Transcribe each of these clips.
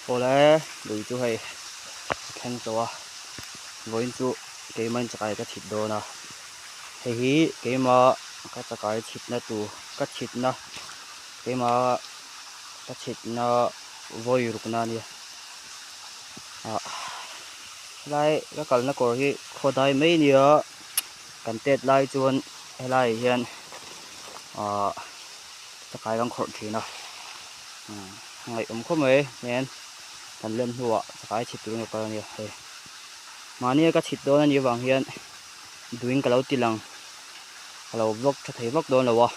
Awle lui chu hei a thleng tawh a vawiin chu keimah in chakai ka chhit dawn a hei hi keimah ka chakai chhitna tur ka chhitna keimah ka chhitna vawi rukna a nia ah helai ka kalna kawr hi khawdai mai a nia kan tet lai chuan helaiah hian ah chakai kan khawrh thin a. Ngaihawm khawp mai nen kan lem hnuah chakai chhit turin ka kal a nia hei mahni ka chhit dawn a nih avang hian duin ka lo ti lang ka lo vlog tha thei vak dawn lo a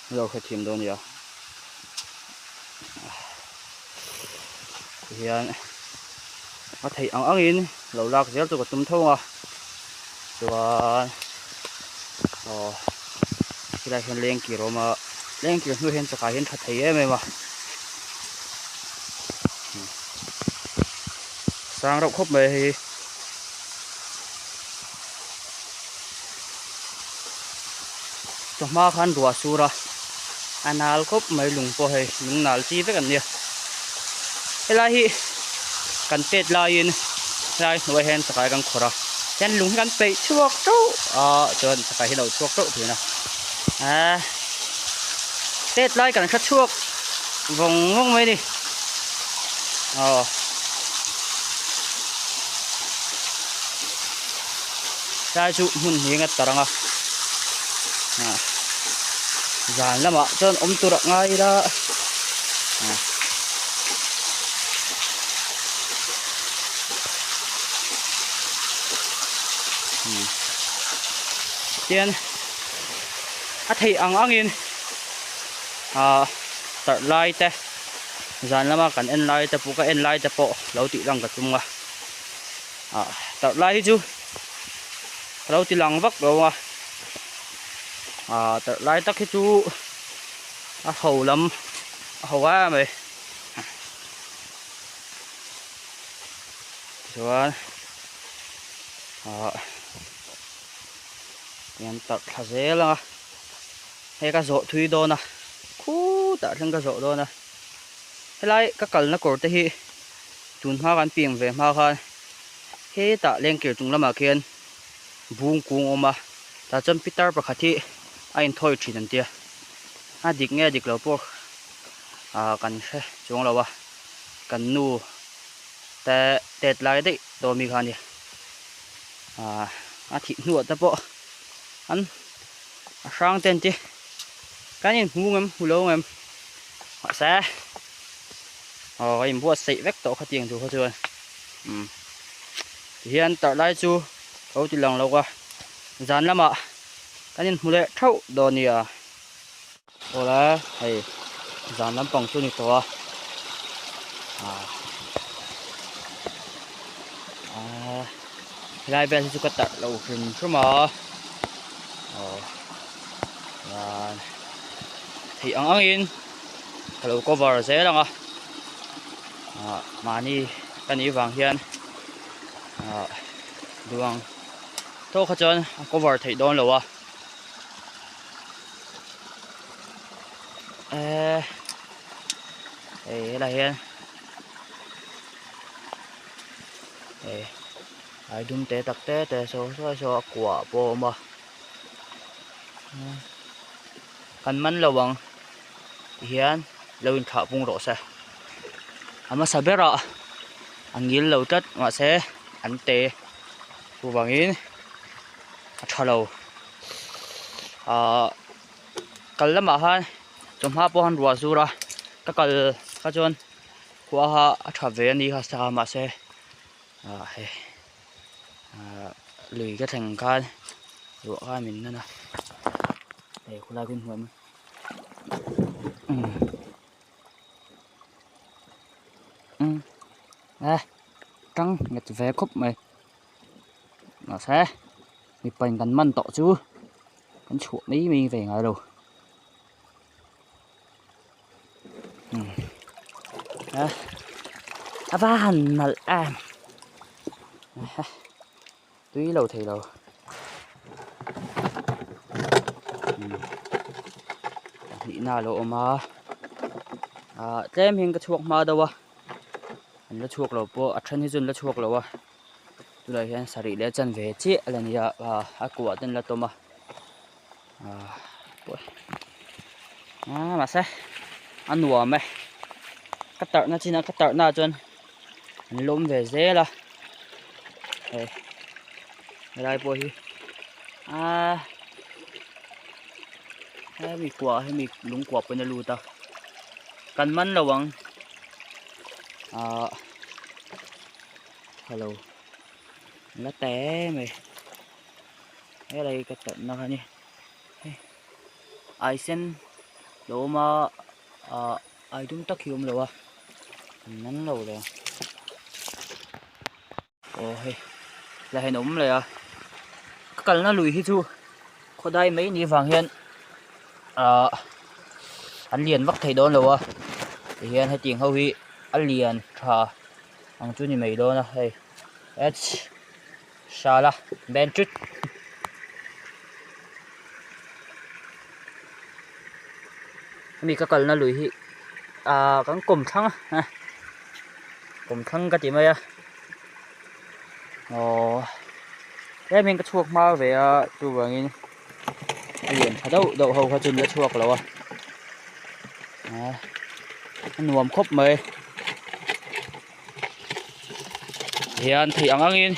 ka lo hrethiam dawn a nia tihian a theih ang angin lo lak zel chu ka tum tho ang a chuan aw helaiah hian lengkir a awm a lengkir hnuah hian chakai hi an tha thei em em a sang reuh khawp mai hei hi chawhma khan ruah a sur a a nal khawp mai lung pawh hei lung nal chi vek an nia helai hi kan tet laiin helai hnuaiah hian chakai kan khawrh a hian lung hi kan peih chhuak teuh a chuan chakai hi a lo chhuak teuh thin a eee tet lai kan hre chhuak vawng vawng mai a ni aw. Tlai chu hmun hniang a tar ang a ah zan lamah chuan awm tur a ngai ila ah tian a theih ang angin ah tarh lai te zan lama kan en lai te pawh ka en lai te pawh lo tih lang ka tum a. Ah tarh lai hi chu a lo ti lang vak lo a ah tarh lai tak hi chu a ho lam a ho a mai tichuan ah tian tarh thla zel ang a hei ka zawh thui dawn a khutah thleng ka zawh dawn a helai ka kalna kawr te hi. Tun hma kan piang ve hma khan hetah lengkir chung lamah khian bung kung a awm a tah chuan pitar pakhat hi a inthawi thin an tia a dik nge a dik lo pawh ah kan hre chuang lo a kan nu te tet lai daih tawh ami kha a nia ah a thih hnuah te pawh an a hrang te an ti kan inhmu ngem hmu lo ngem mahse. Aw a inbuatsaih vek tawh khatiang tur kha chuan umm tihian tarh lai chu ka lo ti lang lo a zan lamah kan inhmu leh theuh dawn nia awle hei zan lampang chu a ni tawh a ah ah helai vel hi chu ka tarh lo hrim hrim a aw chuan theih ang angin. Ka lo cover zel ang a ah mahni ka nih vang hian ah duh ang tawk kha chuan a cover theih dawn lo a eh hei helai hian hei ai dum te tak te te saw saw saw a kua pawh a awm a. Kan man lo ang ti hian lo inthlah pung rawh se. A hmasa berah a ngil lo tlat mahse an te chuvangin a tha lo. Ahh kal lamah khan chawhma pawh han ruah zur a ka kal kha chuan khua kha a tha ve a ni kha sa mahse ah hei ah lui ka thleng khan ruah khan min nan a hei khulai khu hmuh um um e tang nghet ve khawp mai mahse mipa in kan man tawh chu kan chhuah mai mai ve ngai lo um a a va han nalh em tui lo thei lo pahnih na a lo awm a ah tlem hian ka chhuak hma deuh a. An la chhuak lo pawh a then hi chu an la chhuak lo a tunah hian sarih leh chanve chiah a la ni a ah a kuah te an la tawm a ah ah mahse a nuam e ka tarhna chin a ka tarhna ah chuan an lawm ve zel a hei helai pawh hi ah hemi kua hemi lung kua pawhin a lut a kan man lo ang ah hello la ta em mai helai ka tarhna kha a ni hei ai sen lo awm a ah ai dum tak hi a awm lo a an man lo le aw hei la hen awm leh a ka kalna lui hi chu khawdai mai ni vang hian ahh an lian vak thei dawn lo a tihian hetiang ho hi a lian tha ang chu ni mai dawn a hei h sala ben chut. Hemi ka kalna lui hi ahh kan kawm thlang a kawm thlang ka ti mai a aww tlem hian ka chhuak hma ve a chuvangin a lian tha deuh deuh ho kha chu an la chhuak lo a a nuam khawp mai hian theih ang angin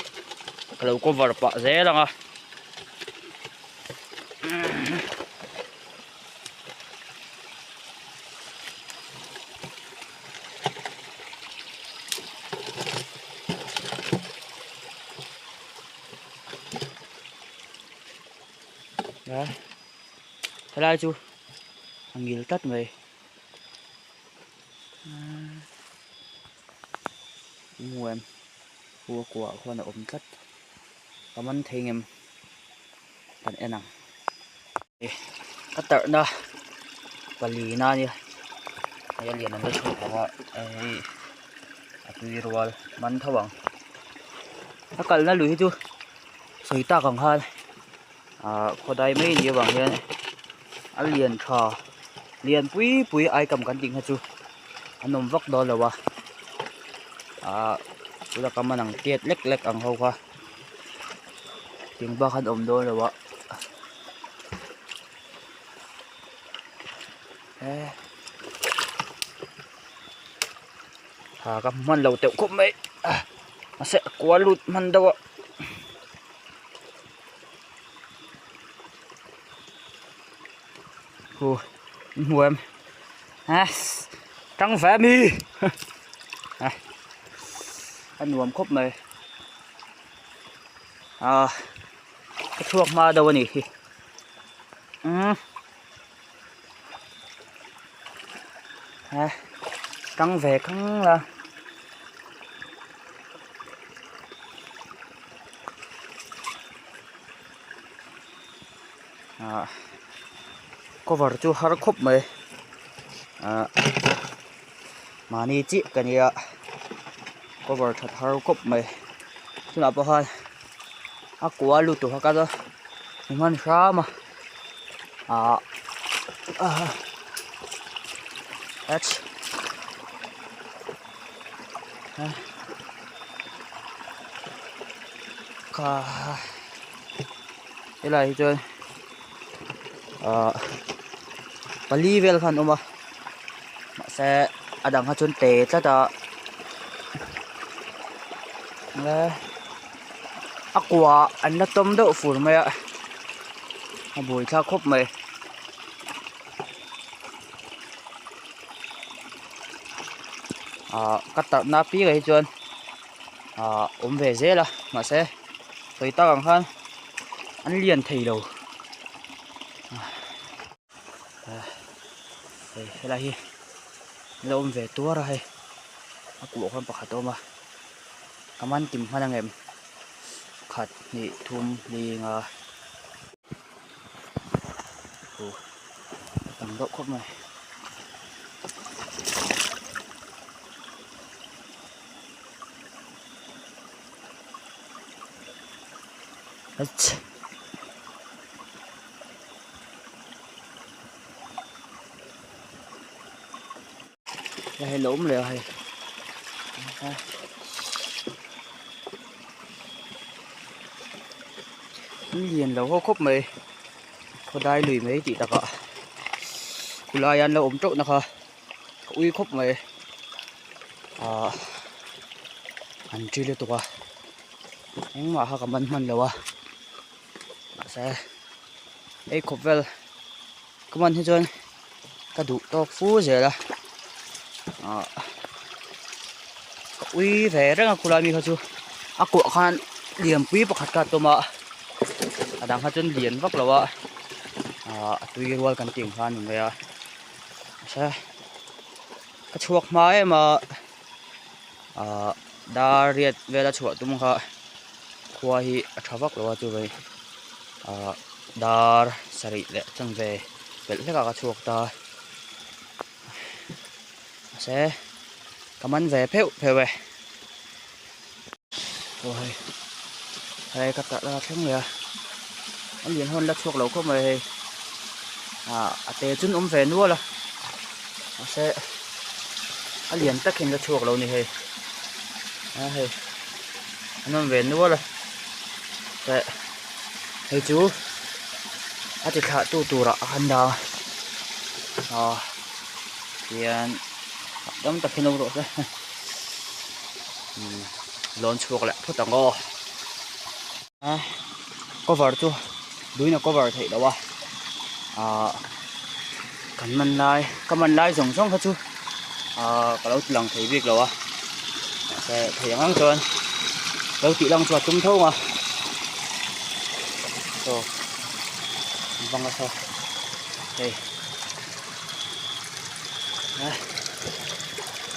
ka lo cover pah zel ang a. Helai chu a ngil tlat mai hmu em khua kuah khuan a awm tlat ka man thei ngem. kan en ang ka tarhna palina a nia hei a lian an la chhuak lo a hei a tui rual man tho ang a kalna lui hi chu sawi tak ang khan ah khawdai mai ni avang hian a lian tha lian pui pui ai kam kan tih kha chu an awm vak dawn lo a ah tuna ka man ang tiat lek lek ang ho kha. Ting bak an awm dawn lo a eh ha ka hman lo teuh khawp mai mahse a kual lut hman deuh a hu hmu em tang ve mi a nuam khawp mai. Ah ka chhuak hma deuh a nih hi umm eh tang ve khang la ah cover chu har khawp mai ah mahni chiah ka nia cover that har khawp mai chutah pawh khan a kua lutuk a kal a a hman hram a ah ah h kha helai hi chuan ah pali vel khan a awm a mahse a dang kha chuan te tlat a a kua an la tawm deuh fur mai a a buaithlak khawp mai. Ah ka tarhna apiangah hi chuan ah awm ve zel a mahse sawi tak ang khan an lian thei lo hei helai hi an lo awm ve tuar a hei a kuah khan pakhat a awm a ka man kim hman ang em pakhat hnih thum li nga aw a tam deuh khawp mai. Hei lo awm leh a hei. An lian lo ho khawp mai khawdai lui mai tih takah khulai an lo awm teuh na kha ka ui khawp mai ahh an ṭi lutuk a engmah kha ka man hman lo a mahse ei khawp vel ka man hi chuan ka duh tawk fu zel a ahh ka ui ve reng a khulai mi kha chu a kuah khan lianpui pakhat kha a tum a a dang kha chuan lian vak lo a ahh a tui rual kan tih ang khan a ni mai a mahse ka chhuak hma em a ahh dar riat vel a chhuah tum kha khua hi a tha vak lo a chuvei ahh dar sarih leh chanve pelh hlek ah ka chhuak ta mahse ka man ve pheuh pheuh e aw hei hei ka tah la thleng leh a a lian hawn la chhuak lo khawp mai hei ah a te chu an awm ve nual a mahse a lian tak hian la chhuak lo a ni hei a hei an awm ve nual a teh hei chu a ti thlah tu turah a han dang a aw tihian dam tak hian awm rawh se umm lawn chhuak leh phawt ang aw a cover chu duin a cover theih loh a ahh kan man lai ka man lai zawng zawng kha chu ahh ka lo ti lang thei bik lo a mahse thei ang ang chuan lo tih lang chu a tum tho ang a saw an vang a saw hei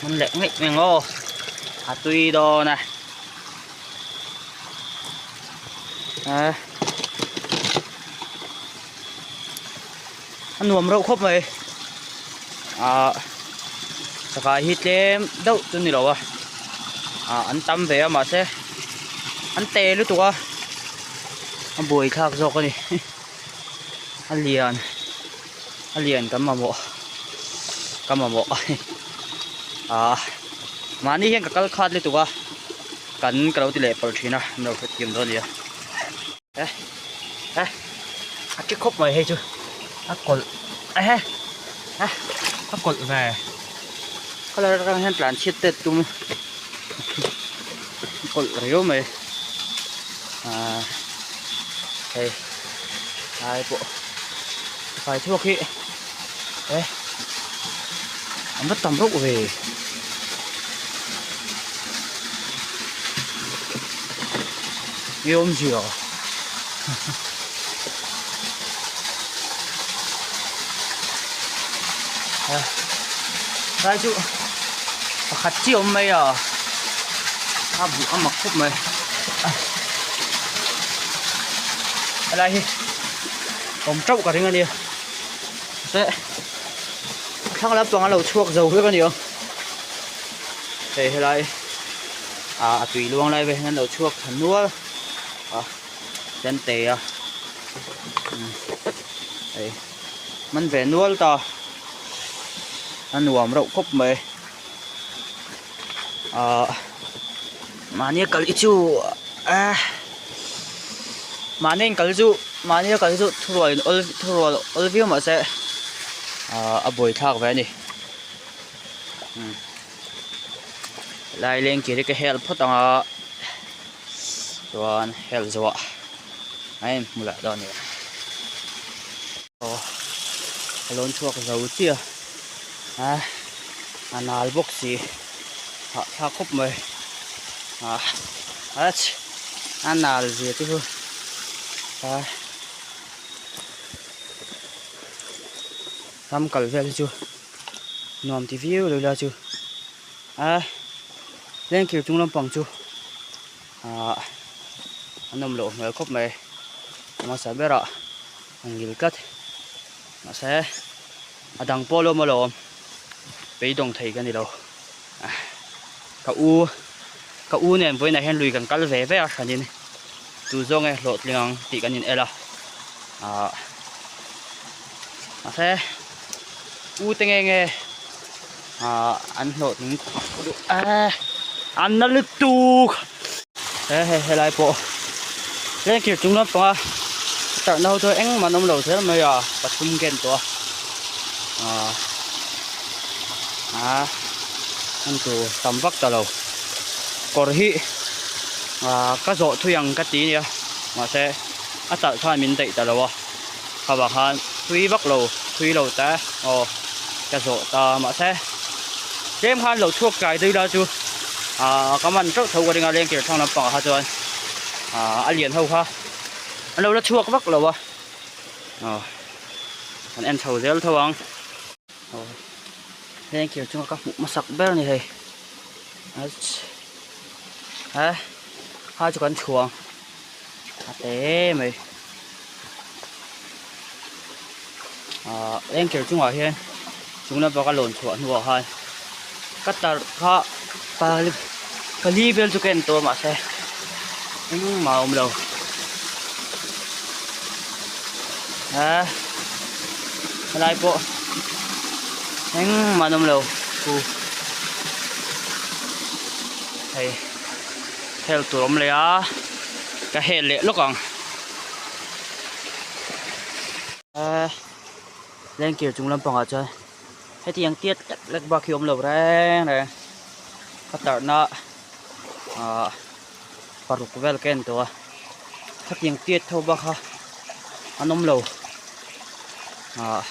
man leh ngaih mai ang aw a tui dawn a. A a nuam reuh khawp mai ah chakai hi tlem deuh chu ni lo a ah an tam ve a mahse an te lutuk a a buai thlak zawk a ni a lian a lian kan mamawh ka mamawh ah mahni hian ka kal khat lutuk a. Kan ka lo ti leh pawlh thin a an lo hrethiam dawn a nia eh eh a ti khawp mai hei chu a kawlh ehe eh a kawlh ve colour atang hian tlan chhiat te tum a kawlh riau mai ah hei lai pawh fai chhuak hi eh an va tam reuh ve. Nge awmzia a tlai chu pakhat chiah awm mai a a buh a mak khawp mai helai hi awm teuh ka ring a nia mahse thlang lampang a lo chhuak zo vek a ni ang hei helai ah a tui luang lai vel hian an lo chhuak tha nual a chuan te a hei man ve nual ta a nuam reuh khawp mai ah mahni a kal hi chu ah mahni a kal chu mahni a kal chu thurual in awl thurual awl viau mahse ah a buaithlak ve a ni helai lengkir hi ka hel phawt ang a chuan hel zawh a inhmu leh dawn a ni aw a lawn chhuak zo chiah a a nal bawk si hahthlak khawp mai ah a nal zia te chu ah ram kal vel hi chu nuam ti viau lo ila chu a lengkir chung lampang chu ah a nawm loh hmel khawp mai a hmasa berah a ngil tlat mahse a dang pawh lawm alawm beidawng thei ka ni lo ka u ka u nen vawiinah hian lui kan kal ve ve a hranin tu zawng nge hlawhtling ang tih kan in el a ah mahse u te nge nge ah an hlawhtling duh eh. An na lutuk he he helai pawh lengkir chung lampanga tarhna ho chu engmah an awm lo zel mai a pathum ken tawh a ah ah hman tur tam vak ta lo kawr hi ah ka zawh thui ang ka ti nia mahse a talh khan min daih ta lo a kha vang khan thui vak lo thui lo ta aw ka zawh ta mahse tlem khan lo chhuak tlai deuh ila chu ah ka man teuh tho ka ring a lengkir thlang lampangah kha chuan ah a lian ho kha an lo la chhuak vak lo a aw kan en chho zel tho ang aw lengkir chunga ka hmuh hmasak ber a ni hei he ha chu kan chhuang. A te mai ah lengkir chungah hian chung lampa ka lawn chhuah hnuah khan ka tarh kha pali pali vel chu ka en tawh a mahse engmah a awm lo ah helai pawh engmah an awm lo khu hei. Hel tur awm leh a, ka hel leh lawk ang. Eh, lengkir chung lampangah chuan hetiang tiat lek lek bak hi awm lo reng reng. Ka tarhna ah paruk vel ka en tawh a, khatiang tiat tho bak kha an awm lo. Ah.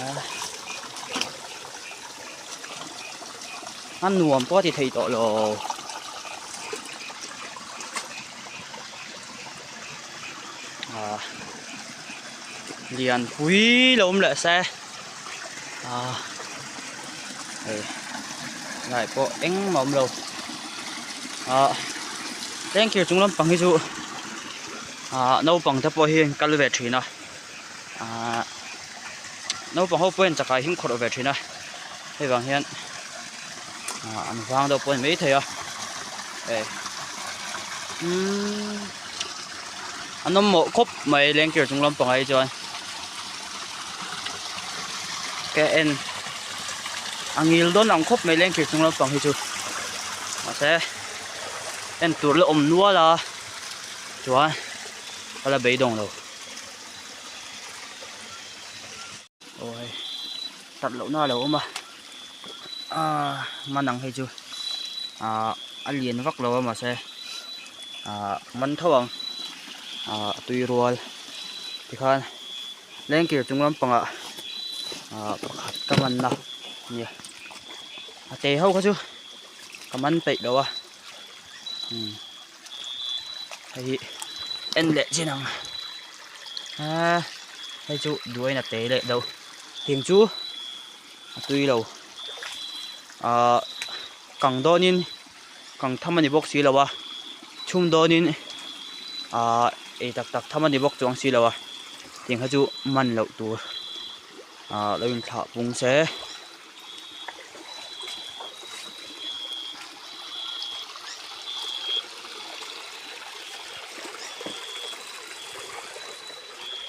Eh. A nuam pawh a ti thei tawh lo. Ah lian pui lo awm leh se ah hei lai pawh engmah a awm lo ah tengkir chung lampang hi chu ah naupang te pawh hi an kal ve thin a ah naupang ho pawhin chakai hi an khawrh ve thin a hei vang hian ah an vang deuh pawh a ni maithei a hei umm an awm mawh khawp mai lengkir chung lampangah hi chuan ka en a ngil dawn ang khawp mai lengkir chung lampang hi chu mahse en tur la awm nual a chuan ka la beidawng lo. Aw hei tat loh na a lo awm a ah man ang hei chu ah a lian vak lo a mahse ah man tho ang ah a tui rual tikhan lengkir chung lampangah ah pakhat ka man a nia a te ho kha chu ka man peih lo a umm. Hei hi en leh chin ang ah hei chu duain a te leh deuh thing chu a tui lo ah kang dawnin kang tham a ni bawk si lo a chhum dawnin ah ei tak tak tham a ni bawk chuang si lo a tiang kha chu man loh tur ah lo inthlah pung se.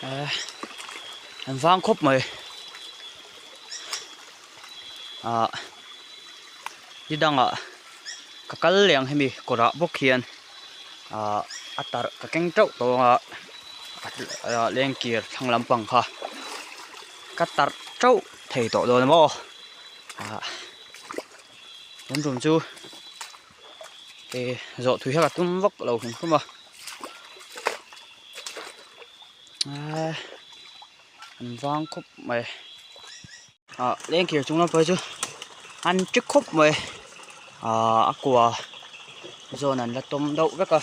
Eh an vang khawp mai ah ni dangah ka kal leh ang hemi kawrah bawk hian ah a tarh ka keng teuh tawh ang a lengkir thlang lampang kha ka tarh teuh thei tawh dawn a maw ah tun tum chu eh zawh thui kha ka tum vak lo hrim hrim a eh an vang khawp mai ah lengkir chung lam pawh hi chu an ti khawp mai ah a kua zawn an la tawm deuh vek a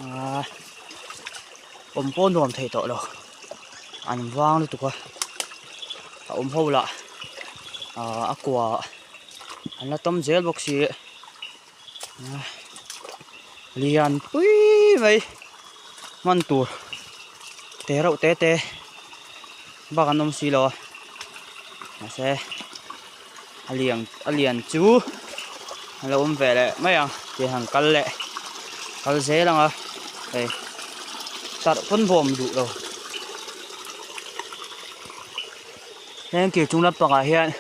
ah. Awm pawh nuam thei tawh lo an vang lutuk a a awm ho lah ah a kua an la tawm zel bawk si lian pui mai hman tur te reuh te te bak an awm si lo a mahse a lian a lian chu a lo awm ve leh mai ang ti han kal leh kal zel ang a hei tarh pawn bawm duh lo. Lengkir chung lampangah hian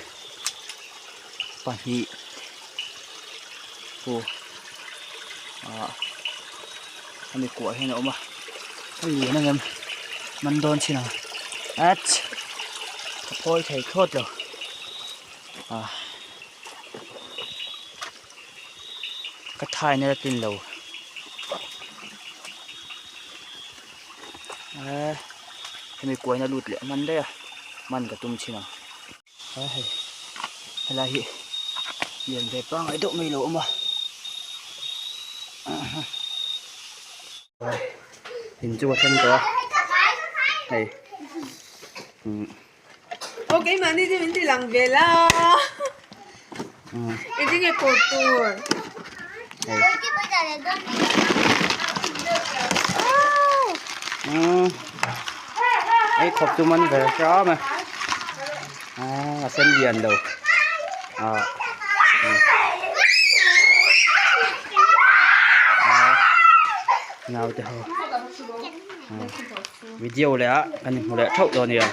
pahnih aw ah hemi kuah hian a awm a a lian ang em man dawn chin ang at ka phawi thei thlawt lo ah ka thaina la tlin lo eh hemi kuaina lut leh hman daih a man ka tum thin ang a hei helai hi lian ve pangngai deuh mai lo awm a in chu a thleng tawh a hei umm. Aw keimahni chu min ti lang ve la engtin nge pawh tur. Ei khawp chu man ve hram e a sen lian lo ah naute ho. Video leh ah kan inhmu leh thauh dawn nia.